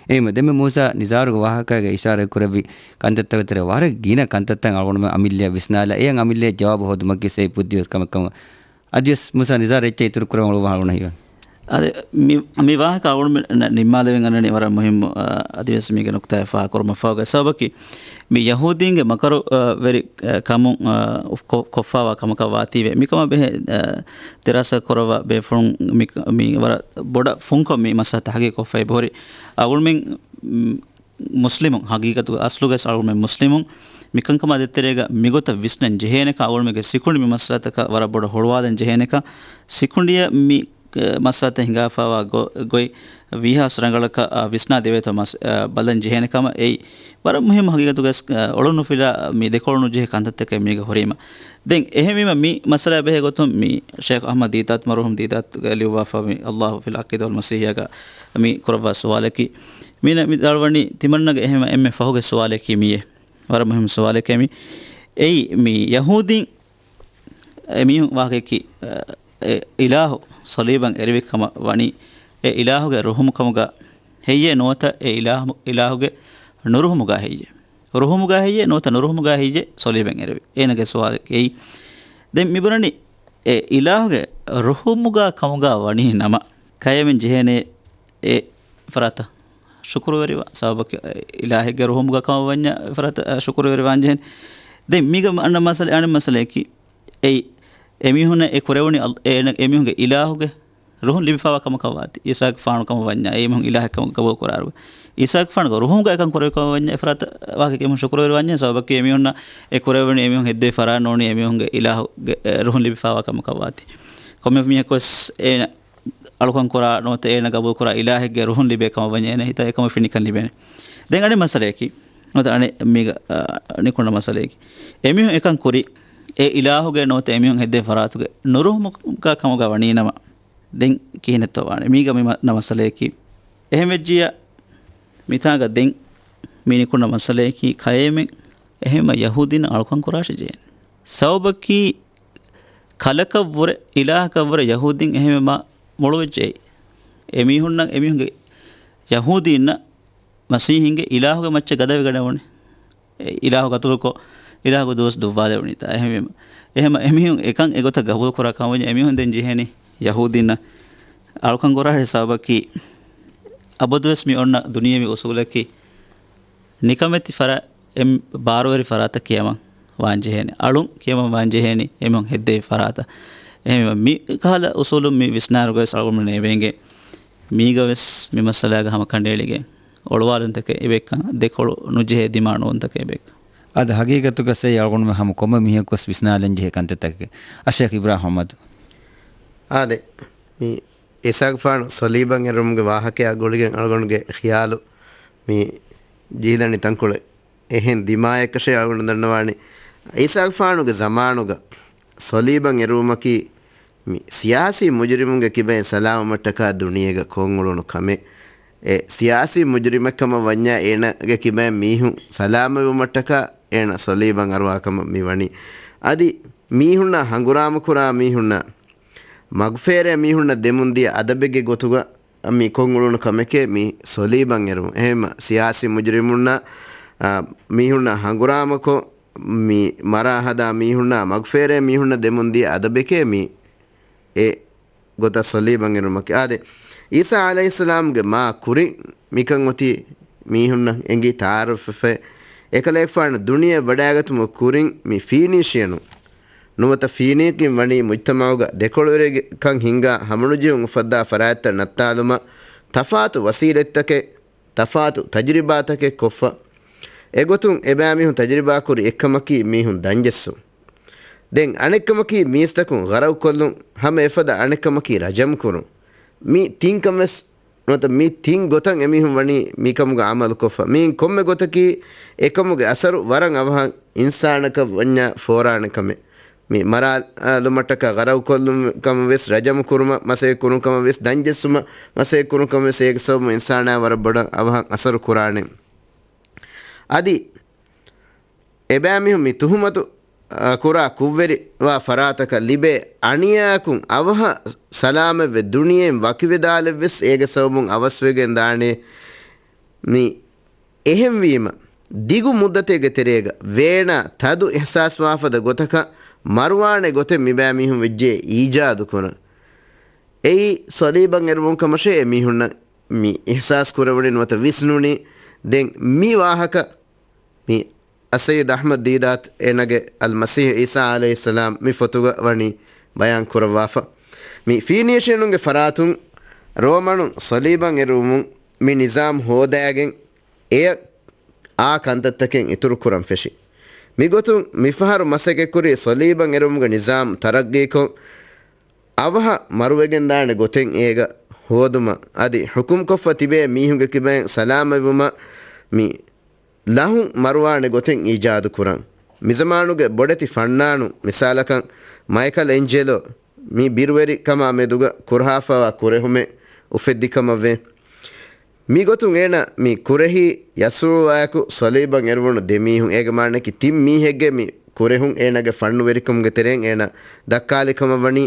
އެހެންވެ ދެންމެ މޫސާ ނިޒާރުގެ ވާހަކައިގަ އިޝާރާތް ކުރެއްވި ކަންތައްތަކުގެ ތެރޭ ވަރަށް ގިނަ ކަންތައްތައް އަޅުގަނޑުމެން އަމިއްލައަށް ވިސްނާލާ އެއަށް އަމިއްލައަށް ޖަވާބު ހޯދުމަކީ އެއީ ބުއްދިވެރިކަމެއް ކަމަށް. އަދިވެސް މޫސާ ނިޒާރު އެއްޗެއް އިތުރު ކުރަމުން އަޅުވާ ހަޅުނަ ހީވަން. އަދި މި، މި ވާހަކަ އަޅުގަނޑުމެން ނިންމާލެވެން އަންނަނީ ވަރަށް މުހިއްމު، އަ، އަދިވެސް މީގެ ނުކުތާއެއް ފާހަގަކުރުމަށްފަހުގަ. ސަބަބަކީ މި ޔަހޫދީންގެ މަކަރު، އަ، ވެރި، އަ، ކަމުން، އަ، އުފް-، ކޮ-، ކޮށްފާވާ ކަމަކަށް ވާތީވެ. މިކަމަށް ބެހޭ، އަ، ދިރާސާ ކުރައްވާ ބޭފުޅުން މި، މި ވަރަށް ބޮޑަށް ފުންކޮށް މި މައްސަލަތައް ހަގީގަތްކޮށްފައި ބެހުރި. އަޅުގަނޑުމެން، މް، މުސްލިމުން، ހަގީގަތުގަ އަސްލުގަސް އަޅުގަނޑުމެން މުސްލިމުން. މިކަންކަމާ ދޭތެރޭގަ މިގޮތަށް ވިސްނަން ޖެހޭނެކަން އަޅުގަނޑުމެންގެ ސިކުނޑި މި މައްސަލަތަކަށް ވަރަށް ބޮޑަށް ހުޅުވާލަން ޖެހޭނެކަން، ސިކުނޑިއަށް މި، އެ، މައްސަލަތައް ހިނގާފާވާ ގޮ-، ގޮތް ވީހާސް ރަނގަޅަކަށް، އާ، ވިސްނާ ދެވޭތޯ މަސް-، އާ، ބަލަން ޖެހޭނެ ކަމަށް އެއީ ވަރަށް މުހިއްމު ހަގީގަތުގަސް، އާ، އޮޅުނުފިލާ މި ދެކޮޅު ނުޖެހޭ ކަންތައްތަކެއް މީގަ ހުރީމަ. ދެން އެހެންވީމަ މި މައްސަލައާ ބެހޭ ގޮތުން މި ޝޭޚް އަޙްމަދު ދީދާތު މަރުޙޫމް ދީދާތުގެ ލިޔުއްވާފަ މި އައްލާހު ފިލް ޢަޤީދަތި ވަލް މަސީޙިއްޔާގަ މި ކުރައްވާ ސުވާލަކީ. މީނަ މި ދަޅުވަނީ ތިމަންނަގެ އެހެން އެންމެ ފަހުގެ ސުވާލަކީ މިއޭ. ވަރަށް މުހިއްމު ސުވާލެކޭ މި. އެއީ މި ޔަހޫދީން އެމީހުން ވާހަކައަކީ، އެ، އެ އިލާހު ޞަލީބަށް އެރިވި ކަމަށް ވަނީ، އެ އިލާހުގެ ރުހުމު ކަމުގަ ހެއްޔޭ ނުވަތަ އެ އިލާހު، އިލާހުގެ ނުރުހުމުގަ ހެއްޔޭ؟ ރުހުމުގަ ހެއްޔޭ ނުވަތަ ނުރުހުމުގަ ހެއްޔޭ ޞަލީބަށް އެރިވި؟ އޭނަގެ ސުވާލަކީ އެއީ. ދެން މިބުނަނީ އެ އިލާހުގެ ރުހުމުގަ ކަމުގަ ވަނީ ނަމަ، ކައިވެން ޖެހޭނެ އެ ފަރާތަށް ޝުކުރުވެރިވާ ސަބަބަކީ، އެ އިލާހެއްގެ ރުހުމުގަ ކަމަށް ވަންޏާ އެ ފަރާތަށް، އަ، ޝުކުރުވެރިވާން ޖެހެން. ދެން މީގަ އަންނަ މައްސަލަ، އަނެއް މައްސަލައަކީ، އެއީ އެމީހުންނަށް އެ ކުރެވުނީ އަލް-، އޭނަ، އެމީހުންގެ އިލާހުގެ ރުހުން ލިބިފާވާ ކަމަކަށް ވާތީ. އީސާގެފާނު ކަމަށް ވަންޏާ އެމީހުން އިލާހެއް ކަމަށް ގަބޫލު ކުރާއިރު، އީސާގެފާނުގެ ރުހުމުގަ އެކަން ކުރެވި ކަމަށް ވަންޏާ އެ ފަރާތަށް ވާހަކައަކީ އެމީހުން ޝުކުރުވެރިވާންޖެހޭ. ސަބަބަކީ އެމީހުންނަށް އެ ކުރެވުނީ އެމީހުން ހެއްދެވި ފަރާތް ނޫނީ އެމީހުންގެ އިލާހުގެ، އެ، ރުހުން ލިބިފާވާ ކަމަކަށް ވާތީ. ކޮންމެ މީހަކުވެސް އޭނަ އަޅުކަން ކުރާ ނުވަތަ އޭނަ ގަބޫލު ކުރާ އިލާހެއްގެ ރުހުން ލިބޭ ކަމަށް ވަންޏާ އޭނަ ހިތަށް އެކަމަށް ފެނިކަން ލިބޭނެ. ދެން އަނެއް މައްސަލައަކީ، ނުވަތަ އަނެއް މީގަ، އަ، ނިކުންނަ މައްސަލައަކީ، އެމީހުން އެކަން ކުރީ އެ އިލާހުގެ ނުވަތަ އެމީހުން ހެއްދޭ ފަރާތުގެ ނުރުހުމުގަ ކަމުގަ ވަނީ ނަމަ، ދެން ކިހިނެއްތޯ ވާނެ؟ މީގަ މި މަ-، ނަ މައްސަލައަކީ. އެހެން ވެއްޖިއްޔާ މިތާގަ ދެން މި ނިކުންނަ މައްސަލައަކީ ކައިވެން އެހެންވީމަ ޔަހޫދީން އަޅުކަން ކުރާށޭ ޖެހޭނެ. ސަބަބަކީ ކަލަކަށްވުރެ، އިލާހަކަށްވުރެ ޔަހޫދީން އެހެންވީމަ މޮޅުވެއްޖެ. އެމީހުންނަށް އެމީހުންގެ ޔަހޫދީންނަށް މަސީޙީންގެ އިލާހުގެ މައްޗަށް ގަދަވެގަނެވުނީ. އެ އިލާހު ގަތުލުކޮށް، އިލާހުގެ ދުވަސް ދުއްވާލެވުނީތާ. އެހެންވީމަ، އެހެން އެމީހުން އެކަން އެގޮތަށް ގަބޫލުކުރާ ކަމަށް ވަންޏާ އެމީހުން ދެން ޖެހޭނީ ޔަހޫދީންނަށް އަޅުކަން ކުރާށޭ. ސަބަބަކީ އަބަދުވެސް މި އޮންނަ ދުނިޔެވީ އުސޫލަކީ ނިކަމެތި ފަރާތް އެ ބާރުވެރި ފަރާތަށް ކިޔަމަން ވާން ޖެހޭނެ. އަޅުން ކިޔަމަން ވާން ޖެހޭނީ އެމީހުން ހެއްދެވި ފަރާތަށް. އެހެންވީމަ މި ކަހަލަ އުސޫލުން މި ވިސްނާއިރުގަވެސް އަޅުގަނޑުމެންނަށް އެބައެނގޭ މީގަވެސް މި މައްސަލާގަ ހަމަ ކަނޑައެޅިގެން އޮޅުވާލުންތަކެއް އެބައެއްކަން، ދެކޮޅު ނުޖެހޭ ދިމާ ނުވުންތަކެއް އެބައެއްކަން. އަދި ހަގީގަތުގަސް އެއީ އަޅުގަނޑުމެން ހަމަ ކޮންމެ މީހަކުވެސް ވިސްނާލަން ޖެހޭ ކަންތައްތަކެއް. އައްޝޭޚް އިބްރާހިމް އަޙްމަދު. އާދެ، މި އީސާގެފާނު ޞަލީބަށް އެރުމުގެ ވާހަކަޔާ ގުޅިގެން އަޅުގަނޑުގެ ޚިޔާލު މި ޖެހިލަނީ ތަންކޮޅެއް. އެހެން ދިމާޔަކަށޭ އަޅުގަނޑު ދަންނަވާނީ. ޢީސާގެފާނުގެ ޒަމާނުގަ ޞަލީބަށް އެރުވުމަކީ މި ސިޔާސީ މުޖުރިމުންގެ ކިބައިން ސަލާމަތްވުމަށްޓަކާ ދުނިޔޭގަ ކޮށްއުޅުނު ކަމެއް. އެ ސިޔާސީ މުޖުރިމެއް ކަމަށް ވަންޏާ އޭނާގެ ކިބައިން މީހުން ސަލާމަތްވުމަށްޓަކާ އޭނާ ޞަލީބަށް އަރުވާ ކަމަށް މި ވަނީ. އަދި މީހުންނާ ހަނގުރާމަ ކުރާ މީހުންނާ މަގުފޭރޭ މީހުންނަށް ދެމުންދިޔަ އަދަބެއްގެ ގޮތުގަ މި ކޮށްއުޅުނު ކަމެކޭ މި ޞަލީބަށް އެރުން. އެހެންމަ ސިޔާސީ މުޖުރިމުންނާ، އާ، މީހުންނާ ހަނގުރާމަކޮށް، މި މަރާ ހަދާ މީހުންނާ މަގުފޭރޭ މީހުންނަށް ދެމުންދިޔަ އަދަބެކޭ މި އެ ގޮތަށް ޞަލީބަށް އެރުމަކީ. އާދެ، ޢީސާ ޢަލައިހިއްސަލާމްގެ މާ ކުރިން މިކަން އޮތީ މީހުންނަށް އެނގި ތަޢާރަފްވެފައި. އެކަލޭގެފާނު ދުނިޔެ ވަޑައިގަތުމުގެ ކުރިން މި ފީނީޝިޔަނުން، ނުވަތަ ފީނީކީން ވަނީ މުޖްތަމަޢުގަ ދެކޮޅުވެރިކަން ހިންގާ ހަމަނުޖެހުން އުފައްދާ ފަރާތްތައް ނައްތާލުމަށް ތަފާތު ވަސީލަތްތަކެއް، ތަފާތު ތަޖުރިބާތަކެއް ކޮށްފަ. އެގޮތުން އެބައިމީހުން ތަޖުރިބާކުރި އެއްކަމަކީ މީހުން ދަންޖެއްސުން. ދެން އަނެއްކަމަކީ މީސްތަކުން ޣަރަޤުކޮށްލުން، ހަމަ އެފަދަ އަނެއްކަމަކީ ރަޖަމް ކުރުން. މި ތިންކަން ވެސް ނުވަތަ މި ތިން ގޮތަށް އެމީހުން ވަނީ މިކަމުގަ ޢަމަލުކޮށްފަ. މިއިން ކޮންމެ ގޮތަކީ އެކަމުގެ އަސަރު ވަރަށް އަވަހަށް އިންސާނަކަށް ވަންޏާ ފޯރާނެ ކަމެއް. މި މަރާލުމަށްޓަކާ ޣަރަޤުކޮށްލުން ކަމަށް ވެސް، ރަޖަމު ކުރުމަށް މަސައްކަތް ކުރުން ކަމަށް ވެސް، ދަންޖެއްސުމަށް މަސައްކަތް ކުރުން ކަމަށް ވެސް އޭގެ ސަބަބުން އިންސާނާ ވަރަށް ބޮޑަށް އަވަހަށް އަސަރު ކުރާނެ. އަދި އެބައިމީހުން މި ތުހުމަތު، އަ، ކުރާ ކުށްވެރިވާ ފަރާތަކަށް ލިބޭ އަނިޔާއަކުން އަވަހަށް ސަލާމަތްވެ ދުނިޔެއިން ވަކިވެދާލެއްވެސް އޭގެ ސަބަބުން އަވަސްވެގެން ދާނެ. މި އެހެންވީމަ، ދިގު މުއްދަތެއްގެ ތެރޭގަ ވޭނާ ތަދު އިޙްސާސްވާފަދަ ގޮތަކަށް މަރުވާނެ ގޮތެއް މިބައިމީހުން ވެއްޖެ އީޖާދު ކުރަން. އެއީ ޞަލީބަށް އެރުވުން ކަމަށޭ އެމީހުންނަށް މި އިޙްސާސް ކުރެވުނީ ނުވަތަ ވިސްނުނީ. ދެން މި ވާހަކަ މި އައްސައްޔިދު އަޙްމަދު ދީދާތު އޭނާގެ އަލްމަސީޙު ޢީސާ ޢަލައިހިއްސަލާމް މި ފޮތުގަ ވަނީ ބަޔާން ކުރައްވާފަ. މި ފީނީޝިޔަނުންގެ ފަރާތުން ރޯމަނުން ޞަލީބަށް އެރުވުމުން މި ނިޒާމް ހޯދާގެން އެޔަށް އާ ކަންތައްތަކެއް އިތުރު ކުރަން ފެށި. މިގޮތުން މިފަހަރު މަސައްކަތްކުރީ ޞަލީބަށް އެރުމުގެ ނިޒާމް ތަރައްގީކޮށް، އަވަހަށް މަރުވެގެންދާނެ ގޮތެއް އޭގަ ހޯދުމަށް، އަދި ޙުކުމްކޮށްފަ ތިބޭ މީހުންގެ ކިބައިން ސަލާމަތްވުމަށް މި ލަހުން މަރުވާނެ ގޮތެއް އީޖާދު ކުރަން. މިޒަމާނުގެ ބޮޑެތި ފަންނާނުން، މިސާލަކަށް މައިކަލް އެންޖެލޯ، މި ބިރުވެރިކަމާ މެދުގަ ކުރަހާފައިވާ ކުރެހުމެއް އުފެއްދި ކަމަށްވޭ. މިގޮތުން އޭނަ މި ކުރެހީ ޔަސޫޢާއެކު ޞަލީބަށް އެރުވުނު ދެ މީހުން. އޭގެ މާނައަކީ ތިން މީހެއްގެ މި ކުރެހުން އޭނަގެ ފަންނުވެރިކަމުގެ ތެރެއިން އޭނަ ދައްކާލި ކަމަށް ވަނީ.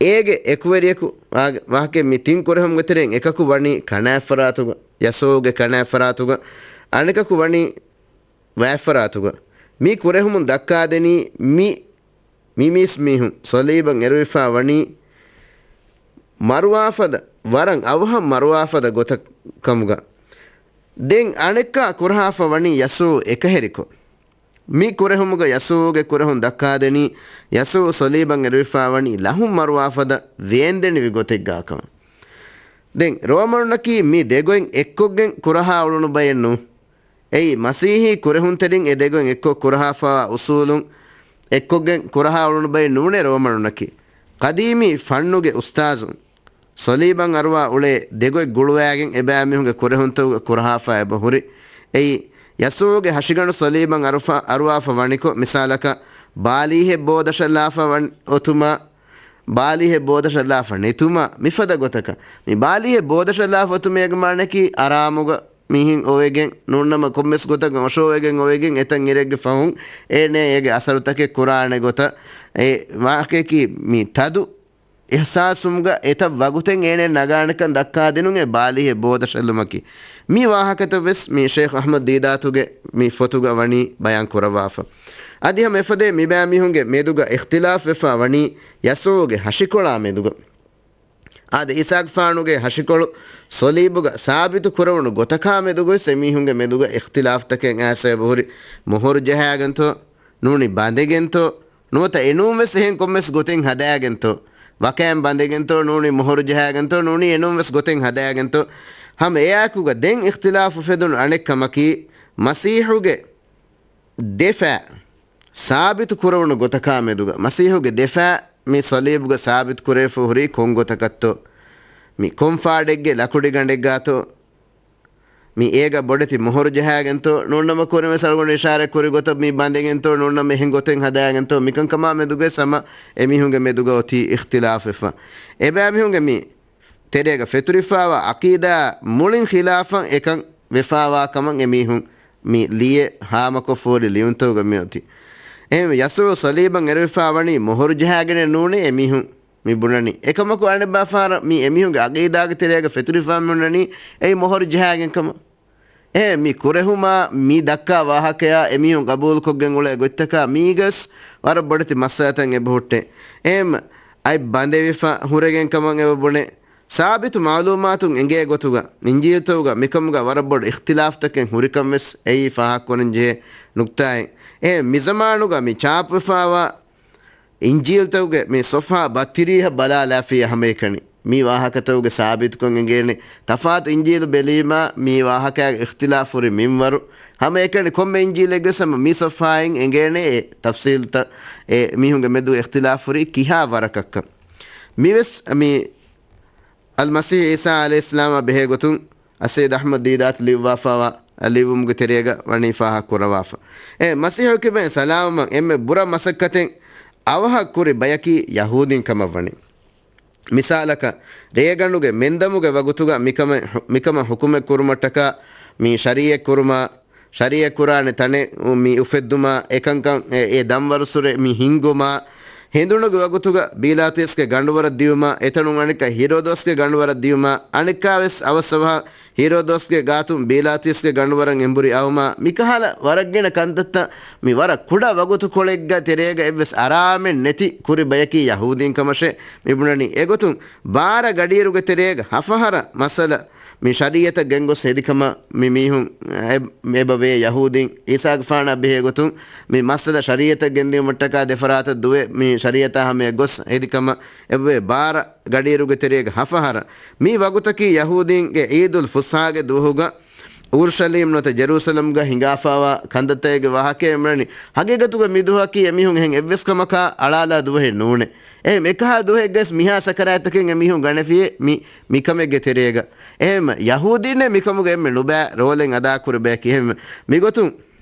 އޭގެ އެކުވެރިޔަކު ވާ-، ވާހަކަ މި ތިން ކުރެހުމުގެ ތެރެއިން އެކަކު ވަނީ ކަނާތްފަރާތުގަ، ޔަސޫޢުގެ ކަނާތްފަރާތުގަ، އަނެކަކު ވަނީ ވާތްފަރާތުގަ. މި ކުރެހުމުން ދައްކާދެނީ މި މި މީސްމީހުން ޞަލީބަށް އެރުވިފާ ވަނީ މަރުވާފަދަ، ވަރަށް އަވަހަށް މަރުވާފަދަ ގޮތަށް ކަމުގަ. ދެން އަނެއްކާ ކުރަހާފަ ވަނީ ޔަސޫޢު އެކަހެރިކޮށް. މި ކުރެހުމުގަ ޔަސޫޢުގެ ކުރެހުން ދައްކާދެނީ، ޔަސޫޢު ޞަލީބަށް އެރުވިފާ ވަނީ ލަހުން މަރުވާފަދަ ވޭންދެނިވި ގޮތެއްގާކަމަށް. ދެން ރޯމަނުންނަކީ މި ދެގޮތް އެއްކޮށްގެން ކުރަހާ އުޅުނު ބައެއް ނޫން. އެއީ، މަސީޙީ ކުރެހުންތެރިން އެ ދެގޮތް އެއްކޮށް ކުރަހާފައިވާ އުސޫލުން އެއްކޮށްގެން ކުރަހާ އުޅުނު ބައެއް ނޫނޭ ރޯމަނުންނަކީ. ޤަދީމީ ފަންނުގެ އުސްތާޒުން ޞަލީބަށް އަރުވާ އުޅޭ ދެގޮތް ގުޅުވާގެން އެބައިމީހުންގެ ކުރެހުންތަކުގަ ކުރަހާފަ އެބަ ހުރި. އެއީ، ޔަސޫޢުގެ ހަށިގަނޑު ޞަލީބަށް އަރުފަ-، އަރުވާފަ ވަނިކޮށް، މިސާލަކަށް، ބާލީހެއް ބޯދަށަށް ލާފަ ވަން-، އޮތުމާ، ބާލީހެއް ބޯދަށަށް ލާފަ ނެތުމާ، މިފަދަ ގޮތަކަށް. މި ބާލީހެއް ބޯދަށަށް ލާފަ އޮތުމޭގެ މާނައަކީ އަރާމުގަ މިހެން އޮވެގެން ނޫންނަމަ ކޮންމެސް ގޮތަކަށް އޮށޯވެގެން އޮވެގެން އެތަން އިރެއްގެ ފަހުން އޭނަ އޭގެ އަސަރުތަކެއް ކުރާނެ ގޮތަށް. އެ ވާހަކައަކީ މި ތަދު އިޙްސާސުމުގަ އެތައް ވަގުތެއް އޭނަ ނަގާނެކަން ދައްކާދިނުން އެ ބާލީހެއް ބޯދަށަށް ލުމަކީ. މި ވާހަކަތައް ވެސް މި ޝޭޚް އަޙްމަދު ދީދާތުގެ މި ފޮތުގަ ވަނީ ބަޔާން ކުރައްވާފަ. އަދި ހަމަ އެފަދައިން މިބައިމީހުންގެ މެދުގަ އިޚްތިލާފް ވެފަ ވަނީ ޔަސޫޢުގެ ހަށިކޮޅާ މެދުގަ. އާދެ، އީސާގެފާނުގެ ހަށިކޮޅު ޞަލީބުގަ ސާބިތު ކުރެވުނު ގޮތަކާ މެދުގައި އެމީހުންގެ މެދުގަ އިޚްތިލާފްތަކެއް އައިސް އެބަހުރި. މޮހޮރު ޖަހާގެންތޯ، ނޫނީ ބަނދެގެންތޯ، ނުވަތަ އެނޫން ވެސް އެހެން ކޮންމެސް ގޮތެއް ހަދާގެންތޯ، ވަކައިން ބަނދެގެންތޯ، ނޫނީ މޮހޮރު ޖަހާގެންތޯ، ނޫނީ އެނޫން ވެސް ގޮތެއް ހަދާގެންތޯ. ހަމަ އެއާއެކުގަ ދެން އިޚްތިލާފު އުފެދުނު އަނެއް ކަމަކީ، މަސީޙުގެ ދެފާ ސާބިތު ކުރެވުނު ގޮތަކާ މެދުގަ، މަސީޙުގެ ދެފާ މި ޞަލީބުގަ ސާބިތު ކުރެވިފަ ހުރީ ކޮން ގޮތަކަށްތޯ؟ މި ކޮން ފާޑެއްގެ ލަކުޑިގަނޑެއްގާތޯ؟ މި އޭގަ ބޮޑެތި މޮހޮރު ޖަހާގެންތޯ ނޫންނަމަ ކުރިންވެސް އަޅުގަނޑު އިޝާރަތް ކުރި ގޮތަށް މި ބަނދެގެންތޯ ނޫންނަމަ އެހެން ގޮތެއް ހަދާގެންތޯ މިކަންކަމާ މެދުގައި ހަމަ އެމީހުންގެ މެދުގަ އޮތީ އިޚްތިލާފްވެފަ. އެބައިމީހުންގެ މި ތެރޭގަ ފެތުރިފާވާ އަޤީދާ މުޅިން ޚިލާފަށް އެކަން ވެފާވާ ކަމަށް އެމީހުން މި ލިޔެ ހާމަކޮށްފަހުރި ލިޔުންތަކުގަ މިއޮތީ. އެހެންވެ ޔަސޫ ސަލީބަށް އެރުވިފާ ވަނީ މޮހޮރު ޖަހާގެނެއް ނޫނޭ އެމީހުން މި ބުނަނީ. އެކަމަކު އަނެއްބާފާރަށް މި އެމީހުންގެ އަޤީދާގެ ތެރޭގަ ފެތުރިފާ މި ހުންނަނީ އެއީ މޮހޮރު ޖަހާގެން ކަމަށް. އެ މި ކުރެހުމާ މި ދައްކާ ވާހަކަޔާ އެމީހުން ގަބޫލުކޮށްގެން އުޅޭ ގޮތްތަކާ މީގަސް ވަރަށް ބޮޑެތި މައްސަލަތައް އެބަހުއްޓޭ. އެހެން އަތް ބަނދެވިފަ ހުރެގެން ކަމަށް އެބަ ބުނޭ. ސާބިތު މަޢުލޫމާތުން އެނގޭ ގޮތުގަ، އިންޖީލްތަކުގަ މިކަމުގަ ވަރަށް ބޮޑު އިޚްތިލާފްތަކެއް ހުރިކަން ވެސް އެއީ ފާހަގަކުރަން ޖެހޭ ނުކްތާއެއް. އެ މިޒަމާނުގަ މި ޗާޕުވެފާވާ އިންޖީލްތަކުގެ މި ޞަފްޙާ ބައްތިރީހަށް ބަލާލާފިއްޔާ ހަމައެކަނި މި ވާހަކަތަކުގެ ސާބިތުކަން އެނގޭނެ. ތަފާތު އިންޖީލު ބެލީމާ މި ވާހަކައިގެ އިޚްތިލާފް ހުރި މިންވަރު ހަމައެކަނި ކޮންމެ އިންޖީލެއްގެ ވެސް ހަމަ މި ޞަފްޙާއިން އެނގޭނެ އެ ތަފްސީލްތައް އެ މީހުންގެ މެދު އިޚްތިލާފް ހުރީ ކިހާ ވަރަކަށްކަން. މިވެސް މި އަލްމަސީޙު ޢީސާ ޢަލައިހިއްސަލާމާ ބެހޭ ގޮތުން އައްސައްޔިދު އަޙްމަދު ދީދާތު ލިޔުއްވާފައިވާ ލިޔުވުމުގެ ތެރޭގަ ވަނީ ފާހަގަ ކުރައްވާފަ. އެ މަސީޙަކު އެބައިން ސަލާމަތް އެންމެ ބުރަ މަސައްކަތެއް އަވަހަށް ކުރި ބަޔަކީ ޔަހޫދީން ކަމަށް ވަނީ. މިސާލަކަށް، ރޭގަނޑުގެ މެންދަމުގެ ވަގުތުގަ މިކަމަށް، މިކަމަށް ޙުކުމެއް ކުރުމަށްޓަކާ މި ޝަރީޢަތް ކުރުމާ، ޝަރީޢަތް ކުރާނެ ތަނެއް މި އުފެއްދުމާ، އެކަންކަން އެ، އެ ދަންވަރުސުރެ މި ހިންގުމާ، ހިނދުނުގެ ވަގުތުގަ ބީލާތީސްގެ ގަނޑުވަރަށް ދިޔުމާ، އެތަނުން އަނެއްކާ ހީރޯދޯސްގެ ގަނޑުވަރަށް ދިޔުމާ، އަނެއްކާވެސް އަވަސްއަވަހަށް ހީރޯދޯސްގެ ގާތުން ބީލާތީސްގެ ގަނޑުވަރަށް އެނބުރި އައުމާ، މިކަހަލަ ވަރަށްގިނަ ކަންތައްތައް މި ވަރަށް ކުޑަ ވަގުތުކޮޅެއްގެ ތެރޭގަ އެއްވެސް އަރާމެއް ނެތި ކުރި ބަޔަކީ ޔަހޫދީން ކަމަށޭ މި ބުނަނީ. އެގޮތުން ބާރަ ގަޑިއިރުގެ ތެރޭގަ ހަފަހަރަ މައްސަލަ މި ޝަރީޢަތަށް ގެންގޮސް ހެދިކަމަށް މި މީހުން އެ-، އެބަވޭ ޔަހޫދީން. ޢީސާގެފާނާ ބެހޭ ގޮތުން މި މައްސަލަ ޝަރީޢަތަށް ގެންދިއުމަށްޓަކާ ދެފަރާތަށް ދުވެ މި ޝަރީޢަތާ ހަމަޔަށް ގޮސް ހެދިކަމަށް އެބަވޭ ބާރަ ގަޑިއިރުގެ ތެރޭގަ ހަފަހަރަ. މި ވަގުތަކީ ޔަހޫދީންގެ ޢީދުލް ފުޞްޙާގެ ދުވަހުގަ އޫރުޝަލީމް ނުވަތަ ޖެރޫސަލަމްގަ ހިނގާފާވާ ކަންތައްތަކެއްގެ ވާހަކައެއް މި ބުނަނީ. ހަގީގަތުގަ މި ދުވަހަކީ އެމީހުން އެހެން އެއްވެސް ކަމަކާ އަޅާލާ ދުވަހެއް ނޫނޭ. އެހެން އެކަހަލަ ދުވަހެއްގަސް މިހާ ސަކަރާތްތަކެއް އެމީހުން ގަނެފިޔޭ މި، މިކަމެއްގެ ތެރޭގަ. އެހެން ޔަހޫދީންނޭ މިކަމުގަ އެންމެ ނުބައި ރޯލެއް އަދާކުރި ބަޔަކީ. އެހެން މިގޮތުން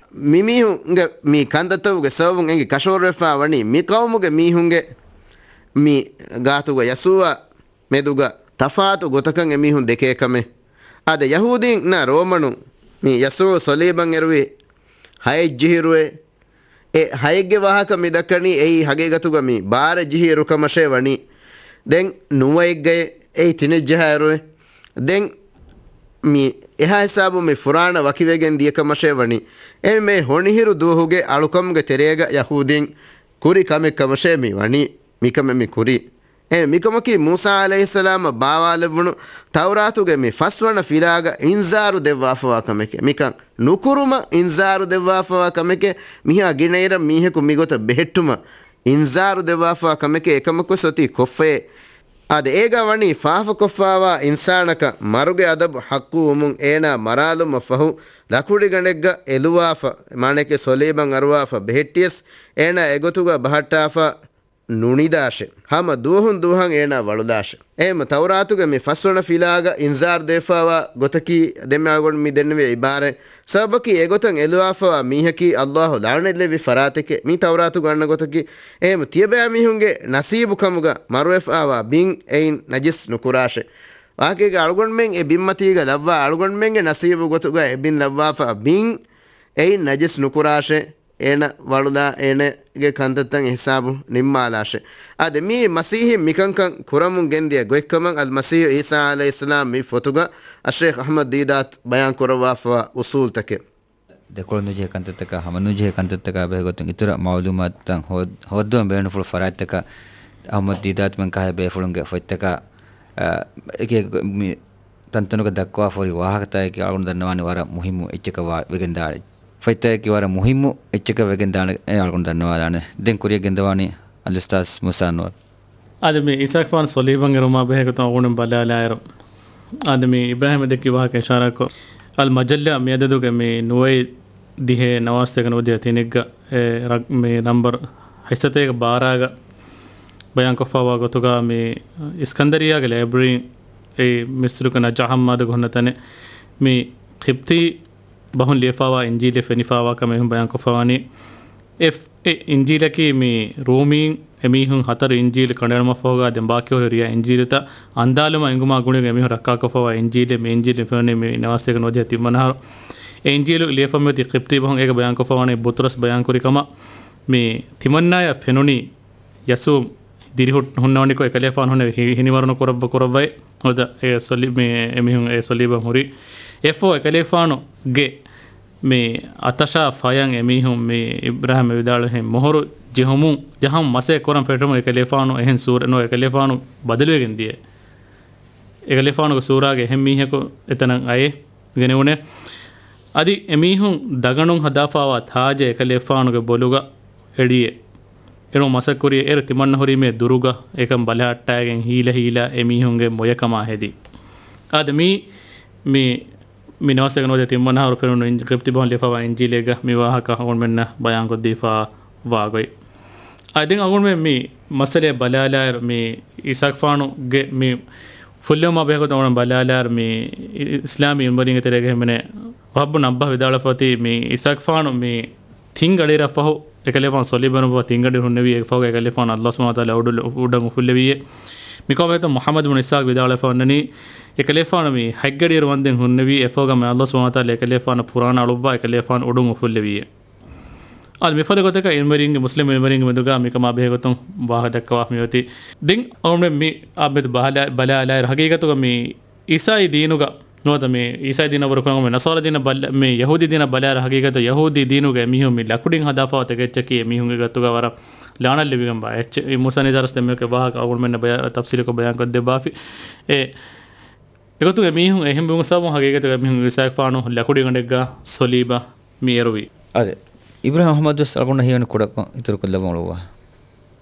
މި މީހުންގެ މި ކަންތައްތަކުގެ ސަބަބުން އެނގި ކަށަވަރުވެފާ ވަނީ މި ޤައުމުގެ މީހުންގެ މި ގާތުގަ ޔަސޫއާ މެދުގަ ތަފާތު ގޮތަކަށް އެމީހުން ދެކޭ ކަމެއް. އާދެ، ޔަހޫދީންނާ ރޯމަނުން މި ޔަސޫ ޞަލީބަށް އެރުވި ހައެއް ޖިހިރުވެ، އެ ހައެއްގެ ވާހަކަ މި ދައްކަނީ އެއީ ހަގީގަތުގަ މި ބާރަ ޖިހިއިރު ކަމަށޭ ވަނީ. ދެން ނުވައެއްގައި އެއީ ތިނެއް ޖަހާއިރުވެ. ދެން މި އެހާ ހިސާބުން މި ފުރާނަ ވަކިވެގެން ދިޔަ ކަމަށޭ ވަނީ. އެ މެ ހޮނިހިރު ދުވަހުގެ އަޅުކަމުގެ ތެރޭގަ ޔަހޫދީން ކުރި ކަމެއް ކަމަށޭ މި ވަނީ. މިކަމެއް މި ކުރީ. އެ މިކަމަކީ މޫސާ ޢަލައިހިއްސަލާމަށް ބާވާލެއްވުނު ތައުރާތުގެ މި ފަސްވަނަ ފިލާގަ އިންޒާރު ދެއްވާފަވާ ކަމެކޭ. މިކަން ނުކުރުމަށް އިންޒާރު ދެއްވާފަވާ ކަމެކޭ. މިހާ ގިނައިރަށް މީހަކު މިގޮތަށް ބެހެއްޓުމަށް އިންޒާރު ދެއްވާފަވާ ކަމެކޭ. އެކަމަކުވެސް އޮތީ ކޮށްފައޭ. އާދެ، އޭގަ ވަނީ ފާފަކޮށްފާވާ އިންސާނަކަށް މަރުގެ އަދަބު ޙައްޤުވުމުން އޭނާ މަރާލުމަށް ފަހު ލަކުޑިގަނޑެއްގަ އެލުވާފަ، މާނައެކޭ ޞަލީބަށް އަރުވާފަ ބެހެއްޓިޔަސް އޭނާ އެގޮތުގަ ބަހައްޓާފަ ނުނިދާށެ. ހަމަ ދުވަހުން ދުވަހަށް އޭނާ ވަޅުލާށެ. އެހެންމަ ތައުރާތުގެ މި ފަސްވަނަ ފިލާގަ އިންޒާރު ދެއްވާފަވާ ގޮތަކީ ދެންމެ އަޅުގަނޑު މި ދެންނެވި އިބާރާތް. ސަބަބަކީ އެގޮތަށް އެލުވާފަވާ މީހަކީ ﷲ ލަޢުނަތްލެއްވި ފަރާތެކޭ. މި ތައުރާތުގަ އަންނަ ގޮތަކީ. އެހެންމަ ތިޔަބައިމީހުންގެ ނަސީބު ކަމުގަ މަރުވެފަވާ ބިން އެއިން ނަޖިސް ނުކުރާށެ. ވާހަކައިގަ އަޅުގަނޑުމެން އެ ބިންމަތީގަ ލައްވާ އަޅުގަނޑުމެންގެ ނަސީބު ގޮތުގަ އެ ބިން ލައްވާފަ ބިން އެއިން ނަޖިސް ނުކުރާށެ. އޭނަ ވަޅުލާ އޭނަގެ ކަންތައްތައް އެ ހިސާބު ނިންމާލާށެ. އާދެ، މީ މަސީޙީން މިކަންކަން ކުރަމުން ގެންދިޔަ ގޮތްކަމަށް އަލްމަސީޙު ޢީސާ ޢަލައިހިއްސަލާމް މި ފޮތުގަ އައްޝައިޚް އަޙްމަދު ދީދާތު ބަޔާން ކުރައްވާފަވާ އުޞޫލުތަކެއް. ދެކޮޅު ނުޖެހޭ ކަންތައްތަކާ ހަމަ ނުޖެހޭ ކަންތައްތަކާ ބެހޭ ގޮތުން އިތުރަށް މަޢުލޫމާތުތައް ހޯ-، ހޯއްދަވަން ބޭނުންފުޅު ފަރާތްތަކަށް އަޙްމަދު ދީދާތުމެން ކަހަލަ ބޭފުޅުންގެ ފޮތްތަކާ، އަ، އެކި މި ތަންތަނުގަ ދައްކަވާފަ ހުރި ވާހަކަތަކެއް އަޅުގަނޑު ދަންނަވާނީ ވަރަށް މުހިއްމު އެއްޗަކަށް ވާ-، ވެގެންދާނެ. ފޮތްތަކަކީ ވަރަށް މުހިއްމު އެއްޗަކަށް ވެގެންދާނެ އަޅުގަނޑު ދަންނަވާލާނެ. ދެން ކުރިއަށް ގެންދަވާނީ އަލްއުސްތާޛު މޫސާ އަންވަރު. އަދި މި އީސާގެފާނު ޞަލީބަށް އެރުމާ ބެހޭ ގޮތުން އަޅުގަނޑު ބަލާލާއިރު، އަދި މި އިބްރާހީމް ދެއްކި ވާހަކަ އިޝާރާތްކޮށް، އަލް މަޖައްލާ މިއަދަދުގެ މި ނުވައެއް ދިހައެއް ނަވާސްތޭކަ ނުވަދިހަ ތިނެއްގަ އެ ރަ-، މި ނަންބަރު ހަތްސަތޭކަ ބާރަގަ ބަޔާންކޮށްފައިވާ ގޮތުގަ މި އިސްކަންދަރިއްޔާގެ ލައިބްރަރީން އެ މިސްރުގެ ނަޖާ ހައްމާދުގެ ހުންނަ ތަނެއް މި ޤިބްޠީ ބަހުން ލިޔެފާވާ އިންޖީލެއް ފެނިފާވާ ކަމަށް އެހުން ބަޔާންކޮށްފާވަނީ. އެ، އެ އިންޖީލަކީ މި ރޫމީން އެމީހުން ހަތަރު އިންޖީލު ކަނޑައެޅުމަށްފަހުގަ ދެން ބާކީހުރި ރިޔާ އިންޖީލުތައް އަންދާލުމަށް އެނގުމާ ގުޅިގެން އެމީހުން ރައްކާކޮށްފައިވާ އިންޖީލެއް މި އިންޖީލު ފެނުނީ މި ނަވާސްތޭކަ ނުވަދިހަ ތިންވަނަ އަހަރު. އެ އިންޖީލު ލިޔެފަ މިއޮތީ ޤިބްޠީ ބަހުން. އޭގަ ބަޔާންކޮށްފަވަނީ ބުޠުރަސް ބަޔާންކުރި ކަމަށް މި ތިމަންނާޔަށް ފެނުނީ ޔަސޫ ދިރިހު-، ހުންނަވަނިކޮށް އެކަލޭފާނު ހުންނެވި ހި-، ހިނިވަރުނު ކުރައްވަ ކުރައްވައި ހުދަ އެ ސޮލި-، މި އެމީހުން އެ ސޮލީބަށް ހުރި. އެއަށްފަހު އެކަލޭފާނުގެ މި އަތަށާ ފަޔަން އެމީހުން މި އިބްރާހިމް ވިދާޅުވިހެން މޮހޮރު ޖެހުމުން ޖަހަން މަސޭ ކުރަން ފެށުމުން އެކަލޭފާނު އެހެން ސޫރަ ނު އެކަލޭފާނު ބަދަލުވެގެން ދިޔަ. އެކަލޭފާނުގެ ސޫރާގެ އެހެން މީހަކު އެތަނަށް އައޭ. ގެނެވުނެ. އަދި އެމީހުން ދަގަނޑުން ހަދާފާވާ ތާޖެއް އެކަލޭފާނުގެ ބޮލުގަ އެޅިއެ. އެޅުމަށް މަސައްކުރިއެ. އޭރު ތިމަންނަ ހުރީ މި ދުރުގަ އެކަން ބަލަހައްޓާގެން ހީލަ ހީލާ އެމީހުންގެ މޮޔަކަމާ ހެދި. އާދެ މީ، މި، މި ނަވާސްތޭކަ ނުވަދިހަ ތިންވަނަ އަހަރު ފެނުނު އިން-، ޤިބްޠީ ބަހުން ލިޔެފަވާ އިންޖީލޭގަ މި ވާހަކަ އަޅުގަނޑުމެންނަށް ބަޔާންކޮށްދީފާ ވާގޮތް. އަދި ދެން އަޅުގަނޑުމެން މި މައްސަލައެއް ބަލާލާއިރު، މި އީސާގެފާނުގެ މި ފުއްލެވުމާ ބެހޭގޮތުން އަޅުގަނޑު ބަލާލާއިރު، މި އި-، އިސްލާމީ އިލްމުވެރިންގެ ތެރޭގަ ހިމެނޭ ވަހަބް ބުން އައްބާ ވިދާޅުވެފަ އޮތީ، މި އީސާގެފާނު މި ތިން ގަޑިއިރަށް ފަހު އެކަލޭފާނު ސޮލީބަށް އެރުމަށްފަހު ތިން ގަޑި ހުންނެވީ، އެފަހުގަ އެކަލޭފާނު އައްލާހު ސުބްޙާނަހު ވަތަޢާލާ އުޑު-، އުޑަށް އުފުއްލެވީއޭ. މިކަމާ ބެހޭގޮތުން މުޙައްމަދު ބުން އިސްޙާޤް ވިދާޅުވެފަ އޮންނަނީ، އެކަލޭފާނު މި ހަތް ގަޑިއިރު ވަންދެން ހުންނެވީ، އެފަހުގަ މި އައްލާހު ސުބްޙާނަހު ވަތަޢާލާ އެކަލޭފާނު ފުރާނަ އަޅުއްވާ އެކަލޭފާނު އުޑުން އުފުއްލެވީއޭ. އަދި މިފަދަ ގޮތަކަށް އިލްމުވެރިންގެ، މުސްލިމް އިލްމުވެރިންގެ މެދުގަ މިކަމާ ބެހޭގޮތުން ވާހަކަ ދައްކަވާފަ މިއޮތީ. ދެން އަޅުގަނޑުމެން މި އާ މެދު ބަހަލާ-، ބަލާލާއިރު ހަގީގަތުގަ މި އީސާއީ ދީނުގަ ނުވަތަ މި އީސާއީ ދީނަށް ވުރެ ކުރަން މި ނަޞާރާ ދީނަށް ބަލ-، މި ޔަހޫދީ ދީނަށް ބަލާއިރު ހަގީގަތު ޔަހޫދީ ދީނުގަ އެމީހުން މި ލަކުޑިން ހަދާފަވާ ތަކެއްޗަކީ އެމީހުންގެ ގަތުގަ ވަރަށް ލަޢުނަތް ލިބިގެންވާ އެއްޗެއް. މޫސާ ނިޒާރަސް ދެންމެ ވާހަކަ އަޅުގަނޑުމެންނަށް ބަޔާ-، ތަފްސީލުކޮށް ބަޔާންކޮށްދެއްވާފި. އެ އެގޮތުގަ މީހުން އެހެން ވުމުގެ ސަބަބުން ހަގީގަތުގަ މީހުން އީސާގެފާނު ލަކުޑިގަނޑެއްގަ ސޮލީބަށް މި އެރުވީ. އާދެ، އިބްރާހިމް އަޙްމަދު ވެސް އަޅުގަނޑަށް ހީވަނީ ކުޑަކޮށް އިތުރުކޮށްލައްވަމުން އުޅުއްވާ.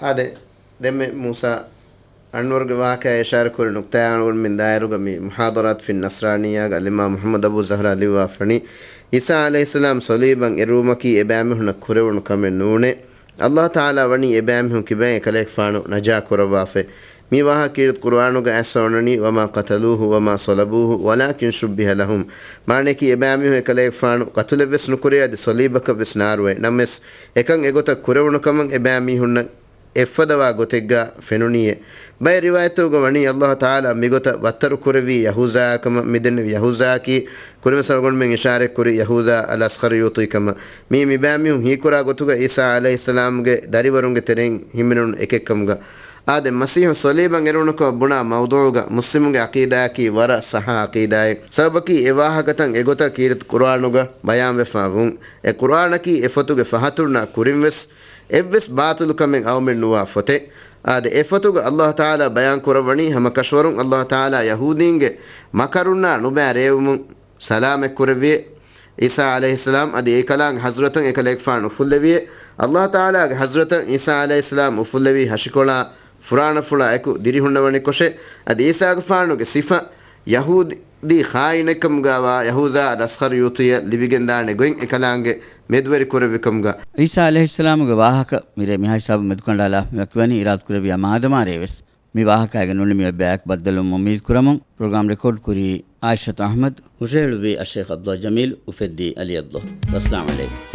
އާދެ، ދެންމެ މޫސާ އަންވަރުގެ ވާހަކައާ އިޝާރަތްކުރި ނުކްތާއާ އަޅުގަނޑުމެން ދާއިރުގަ މި މުޙާޟަރާތު ފި ނަޞްރާނިއްޔާގަ އަލްއިމާމް މުޙައްމަދު އަބޫ ޒަހްރާ ލިޔުއްވާފަނީ، އީސާ ޢަލައިހިއްސަލާމް ޞަލީބަށް އެރުވުމަކީ އެބައިމީހުންނަށް ކުރެވުނު ކަމެއް ނޫނޭ. އައްލާހު ތަޢާލާ ވަނީ އެބައިމީހުން ކިބައިން އެކަލޭގެފާނު ނަޖާ ކުރައްވާފައި. މި ވާހަކަ ކީރިތި ޤުރުއާނުގަ އައިސްފަ އޮންނަނީ، وما قتلوه وما صلبوه ولكن شبه لهم. މާނަޔަކީ އެބައިމީހުން އެކަލޭގެފާނު ޤަތުލެއްވެސް ނުކުރޭ، އަދި ޞަލީބަކަށްވެސް ނާރުވޭ. ނަމަވެސް، އެކަން އެގޮތަށް ކުރެވުނު ކަމަށް އެބައިމީހުންނަށް އެއްފަދަވާ ގޮތެއްގަ ފެނުނީއޭ. ބައެއް ރިވާޔަތްތަކުގަ ވަނީ އައްލާހު ތަޢާލާ މިގޮތަށް ވައްތަރު ކުރެއްވީ ޔަހޫޒާއާ ކަމަށް. މިދެންނެވި ޔަހޫޒާއަކީ ކުރިންވެސް އަޅުގަނޑުމެން އިޝާރަތްކުރި ޔަހޫޒާ އަލް އަޞްޚަރިޔޫޠީ ކަމަށް. މީ މިބައިމީހުން ހީކުރާ ގޮތުގަ އީސާ ޢަލައިހިއްސަލާމްގެ ދަރިވަރުންގެ ތެރެއިން ހިމެނުނު އެކެއްކަމުގަ. އާދެ، މަސީޙު ޞަލީބަށް އެރުވުނުކަމަށް ބުނާ މައުޟޫޢުގަ މުސްލިމުންގެ ޢަޤީދާއަކީ ވަރަށް ޞައްޙަ ޢަޤީދާއެއް. ސަބަބަކީ އެ ވާހަކަތައް އެގޮތަށް ކީރިތި ޤުރުއާނުގަ ބަޔާންވެފަ ވުން. އެ ޤުރުއާނަކީ އެ ފޮތުގެ ފަހަތުންނާ ކުރިންވެސް އެއްވެސް ބާޠިލު ކަމެއް އައުމެއް ނުވާ ފޮތެއް. އާދެ، އެ ފޮތުގަ އައްލާހު ތަޢާލާ ބަޔާން ކުރައްވަނީ ހަމަކަށަވަރުން އައްލާހު ތަޢާލާ ޔަހޫދީންގެ މަކަރުންނާ ނުބައި ރޭވުމުން ސަލާމަތް ކުރެއްވިއޭ. އީސާ ޢަލައިހިއްސަލާމް އަދި އެކަލާނގެ ޙަޟްރަތަށް އެކަލޭގެފާނު އުފުއްލެވިއޭ. އައްލާހު ތަޢާލާގެ ޙަޟްރަތަށް އީސާ ޢަލައިހިއްސަލާމް އުފުއްލެވީ ހަށިކޮޅާ ފުރާނަފުޅާ އެކު ދިރިހުންނަވަނިކޮށޭ. އަދި އީސާގެފާނުގެ ސިފަ ޔަހޫދީ ޚާއިނެއްކަމުގައިވާ ޔަހޫޒާ އަލް އަޞްޚަރިޔޫޠީއަށް ލިބިގެންދާނެ ގޮތް އެކަލާނގެ މެދުވެރި ކުރެއްވިކަމުގަ. ޢީސާ ޢަލައިހިއްސަލާމުގެ ވާހަކަ މިރޭ މިހާ ހިސާބުން މެދުކަނޑާލާ މިވަކިވަނީ އިރާދަކުރެއްވިޔާ މާދަމާ ރޭވެސް މި ވާހަކައިގެ ނުނިމި އެއްބަޔަކު ބައްދަލުވުމަށް އުއްމީދު ކުރަމުން. ޕްރޮގްރާމް ރެކޯޑް ކުރީ ޢާއިޝަތު އަޙްމަދު، ހުށަހެޅުއްވީ އައްޝައިޚް ޢަބްދުﷲ ޖަމީލް، އުފެއްދީ ޢަލީ ޢަބްދުﷲ. ވައްސަލާމް ޢަލައިކުމް.